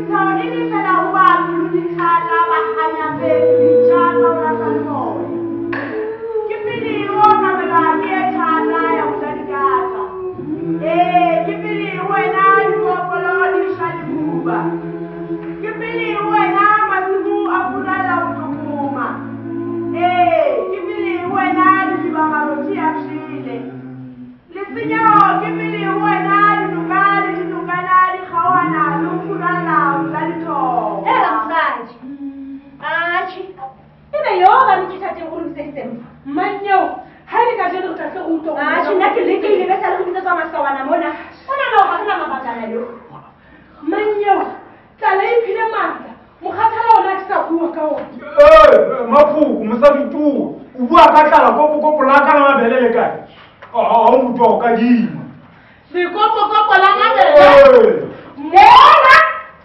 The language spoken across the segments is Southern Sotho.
Phutheho e le fela ho ba pelo di thata ba hanyapetse dintja tsa ho lahla le moya. Ke pele o namela ke e thata ya ho ja dikatsa. Ee, ke pele wena diphoofolo di sha lebuba. Ke pele wena masimo a furalla ho tlokoma. Ee, ke pele wena didiba marothi a pshele. Lesenyeho ke pele wena dinoka le dinokana di kgaohana le ho furalla ho ja dithoko. Hela mosadi. Atjhe. Ebe yo ba mekithateng o re bitseditseng mfa. Mmanyeo, ha e le kajeno re tla hle re utlwa hore Atjhe, nna ke lekile be sale re bitsetswa masawana mona. O nahana hore ha re na mabaka na leo. Mmanyeo, tlala e mphile matla. Mokgathala ona ke sa bua ka ona. Ee, Maphuku, mosadi tuwe. O bua ka tlala kopokopo la ka la mabele le kae? Ha o motho wa ho kadima. Lekopokopo la mabele? Ee. Mona!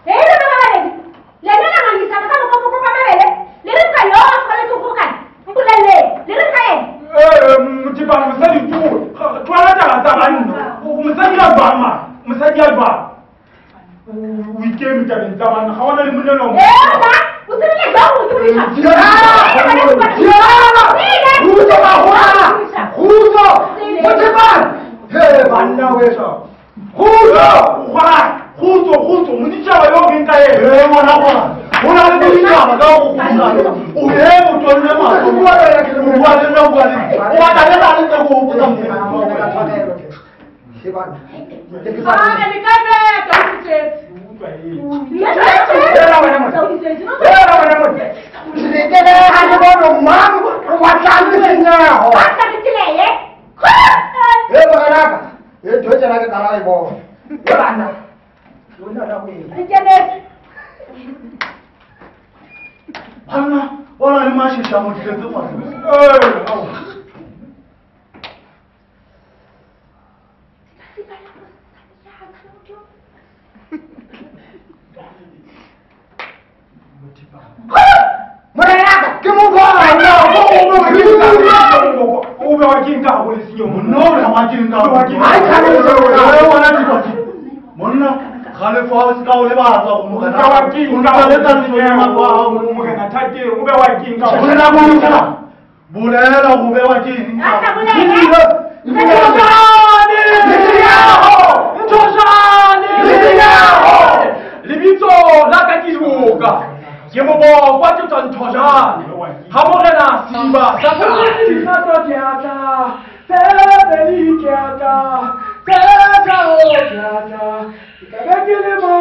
Hei lona ba babedi. Le nna la ngangisana ka mokopokopo wa mabele. Le re nka yo a tshwanetse go kae? Mpolelleng. Le re nka eng? Ee, Mothipane, mosadi tuwe. Tlohela taba tsa banna. Mosadi a jwang mara? Mosadi a jwang? O ikeme tabeng tsa banna. Ga ona le monna o Ena, o tsebile jwang hore ke moditjhaba? Diana! Kgutso baholo! Kgutso! Mothipane! He banna weso. Kgutso! Kgutso, kgutso, moditjhaba yo ke nka ena. He ngwana ngwana. Ho na le moditjhaba ka ho kgutsa. O he motswalle mahlo. O bua le nna, o bua le nna. O batla le nna le ntse ke o hopotsa mosebetsi. Ah, le ka beka o fihletse. Hela wena monna. Hela wena monna. Re ha ke bone mang o batlang lesenyeho. Ba tla re tseleye. He morenaka, he ntho e tjena ke qala ho e bona. He banna. Lona la ho eng? Re kenetse. Banna, bona le mashesha mo tletse fatshe. Ee, ao. Morenaka, ke mo bona. O be wa keng ka ho lesenyo monna? O be wa keng ka ho? Ha e tshwane le wena dipatsi. Monna, kgalefo ha o se ka o lebatsa go morena. O be wa keng ka ho lesenyo morena Thateng? O be wa keng ka ho? Bolela bolela. Bolela go be wa keng? A sa bolela. Nthoshane! Nthoshane! Lebitso la ka ke Diboka. Ke mobokwa ke tswa Nthoshane. Ha morena Sediba sa ka. Dikgato ke a tla, tse pedi ke a tla, tse tharo ke a tla. Ke tla be ke le mo.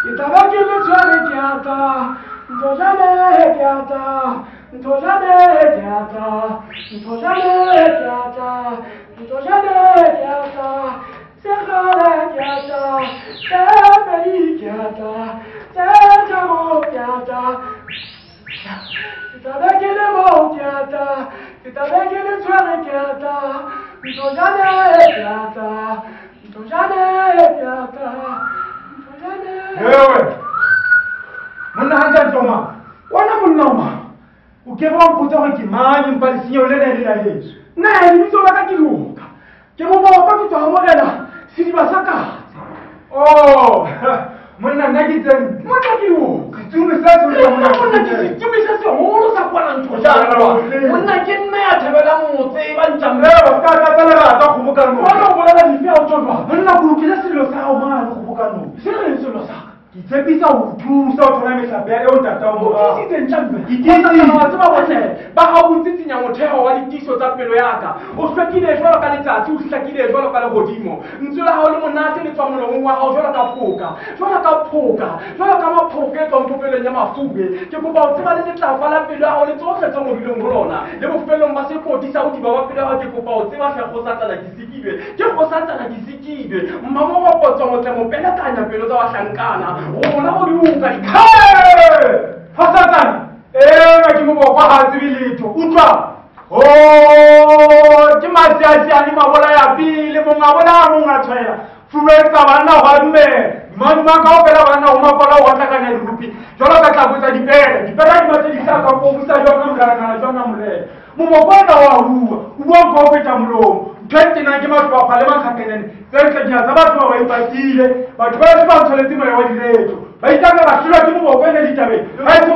Ke tla be ke le tshwere ke a tla, Nthoshane ke a tla, Nthoshane ke a tla, Nthoshane ke a tla, Nthoshane ke a tla, Sekgale ke a tla, tse pedi ke a tla, tse tharo ke a tla. Ke tla be ke le mo ke a tla, ke tla be ke le tshwere ke a tla, Nthoshane ke a tla, Nthoshane ke a tla, Nthoshane. Hewe. Monna ha ntse tsoma. Wena monna o mang? O ke ba mpotsa hore ke mang empa lesenyeho lena e le la heso. Nna lebitso la ka ke Diboka. Ke mobokwa ke tswa ha morena Sediba sa Katse. Oh, monna nna ke tsentle. Monna ke Diboka. Setsomi se seholo monna. Monna ke setsomi se seholo sa kwana Nthoshane. Monna ke nna ya thabelang motse ba ntjang. Ee, ba ska tlatsa lerata kgobokanong. Wena o bolela dife ha o tswa jwang? Monna ke utlwile sello sa hao mane kgobokanong. Se reng sello sa ka? Ke tshepisa ho thusa ho thola mehlape ya eo ntata o morao. O tiisitse ntjha mme? Ke tiisitse. Wa tseba bohle, ba hao o tsitsinya motheo wa ditiiso tsa pelo ya ka. O hlwekile jwalo ka letsatsi, o hlakile jwalo ka lehodimo. Ntswe la hao le monate le tswa molomong wa hao jwalo ka phoka. Jwalo ka phoka, jwalo ka maphoka e tswang popelong ya mafube. Ke kopa ho tseba le letlapa la pelo ya hao le tsohle tse ngodilweng ho lona. Le bofelong ba sekoti sa bodiba ba pelo ya hao ke kopa ho tseba hle kgosatsana ke sikilwe. Ke kgosatsana ke sikilwe. Mmamokopotso motle mopelakanya pelo tsa bahlankana. Rona go diuka dikhale. Kgosatsana, ee ke mobokwa ha a tsebe letho. Utlwa. Oh, ke masiasiane mabolaya pele, monga bolaya monga tshwela. Furuetsa banna hwa dumela. Manuma kaofela bana ho mapala wa tla kana dirupi. Jwalo ka tla botsa dipere, dipere di batse di hlaka ko busa jwang ka morena jwang ka morena. Mobokwana wa bua, o bua ka ho feta molomo. Ntho e tenang ke mahlwapha le makgakenene. Tse ntle di tsa batho ba ipatile, batho ba ba tshwanetse moya wa diretso. Ba itanga ba hlolwa ke mobokwana ditabeng. Ba itse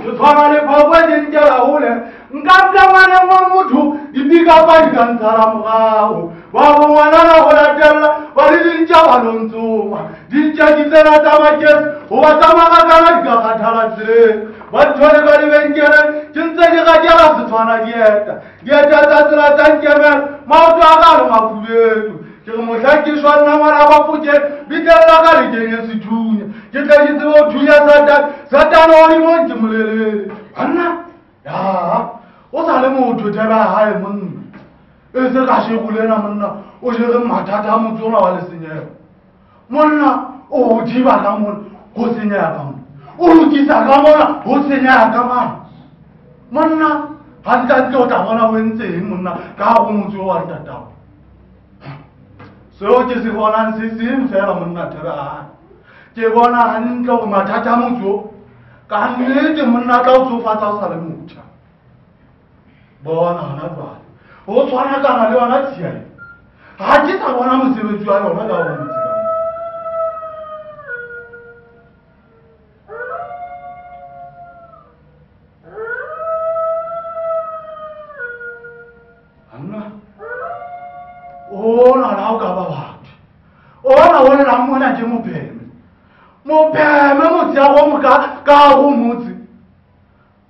ke tshwana le phofo e nkela hole nka nka ngwana wa motho dipika pa di ka ntshala morao ba bo ngwanana go latella ba le dintja ba lo ntsoma dintja di tsena tsa makesi ho ba tsamaya kana di ka kgathala tseleng ba nthole ka lebenkele ke ntse ke rakela setshwana dieta dieta tsa tsela tsa nkemela maoto a ka a le mafubedu ke re mohla ke shwa nna ngwana wa Fokeng bitella ka le kenye sethunya ke tle ke tsebe ho thunya Satane Satane wa limong ke molelele banna ya o sa le motho thebe ya hae monna e se ka sheko lena monna o jere mathata a motse ona wa lesenyeho monna o thiba ka mona ho senyeha ka mona o lokisa ka mona ho senyeha ka mane monna hantlentle o tla bona o entseng monna ka go motse o wa ntatao seo ke se bonang se seng fela monna thebe hae ke bona hantle hore mathata a motse o ka nnete monna tla o tsofatsa o sa le motjha bona hona jwale ho tshwana kana le yona tshiya e ha ke sa bona mosebetsi wa yona ka ho motse ka mona ona la o ka ba batho ona o lelang mona ke mopheme mopheme motse ya go moka ka go motse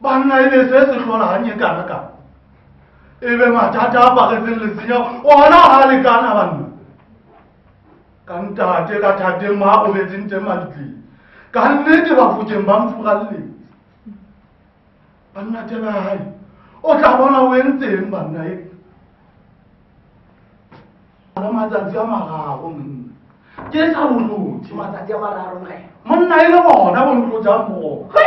banna e be se se hlola ganye kana kana e be mathata a aparetseng lesenya ona ga lekana banna ka ntate ka thateng mo a robetseng teng mabitleng ka nnete Bafokeng ba mfuralletse banna tebe hae o tla bona o entseng banna e matsatsi a mararo monna ke sa bolotse matsatsi a mararo morena monna e le bona bo ntlotsang boroko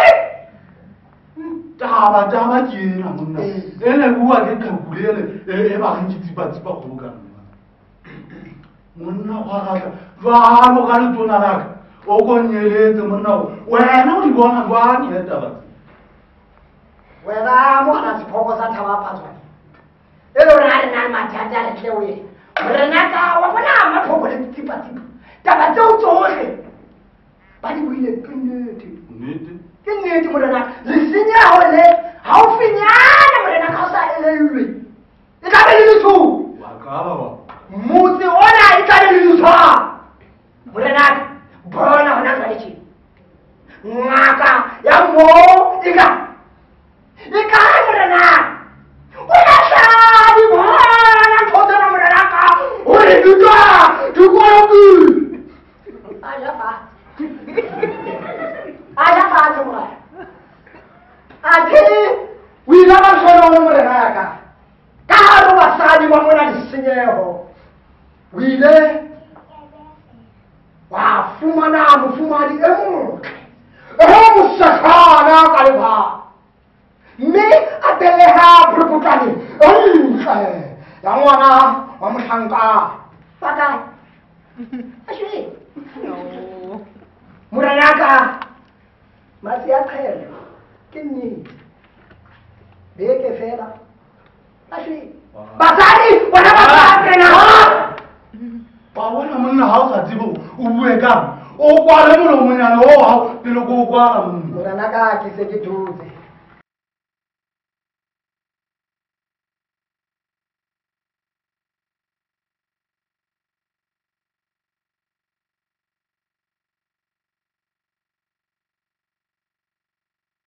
taba taba ke ena monna e ne bua ke qheku lele e ba reng ke tsipatsipa kgobo ka nna monna gwa gatla jwalo ka letona laka o ko nyeletse monna wena o di bona jwang e taba tse wena mogana sephoko sa thaba phatswane e le gore ga re na le mathata a re tle o ena morena ka wa bona matlhoko le tsipatsipa taba tseo tsohle ba di buile ke nnete nnete ke nnete morena lesenyeho le haufinyana morena ka o sa elellwe e tla be le letshogo wa ka ba motse ona e tla be le letshwao morenaka bona hona jwale tjena ngaka ya moo e ka e kae morenaka o lahla di bona ntho tsena morenaka hore di tla di kolokile a ja fatshe a ja fatshe morena athe o ile ba hlolong morena ya ka ka hare ho basadi ba mona lesenyeho o ile wa fumana mofumahadi e motle e mosehlana ka lebaka mme a beleha phuruphutshwane e ntle ya ngwana wa mohlankana ba kae a shwele morenaka matsi a qhelo ke nnete beke fela a shwele basadi bona ba morena wa bona monna ha o sa tsebe o bue kang o kwale molomonyana o hao pele ko o kwala monna morenaka ke se ke thotse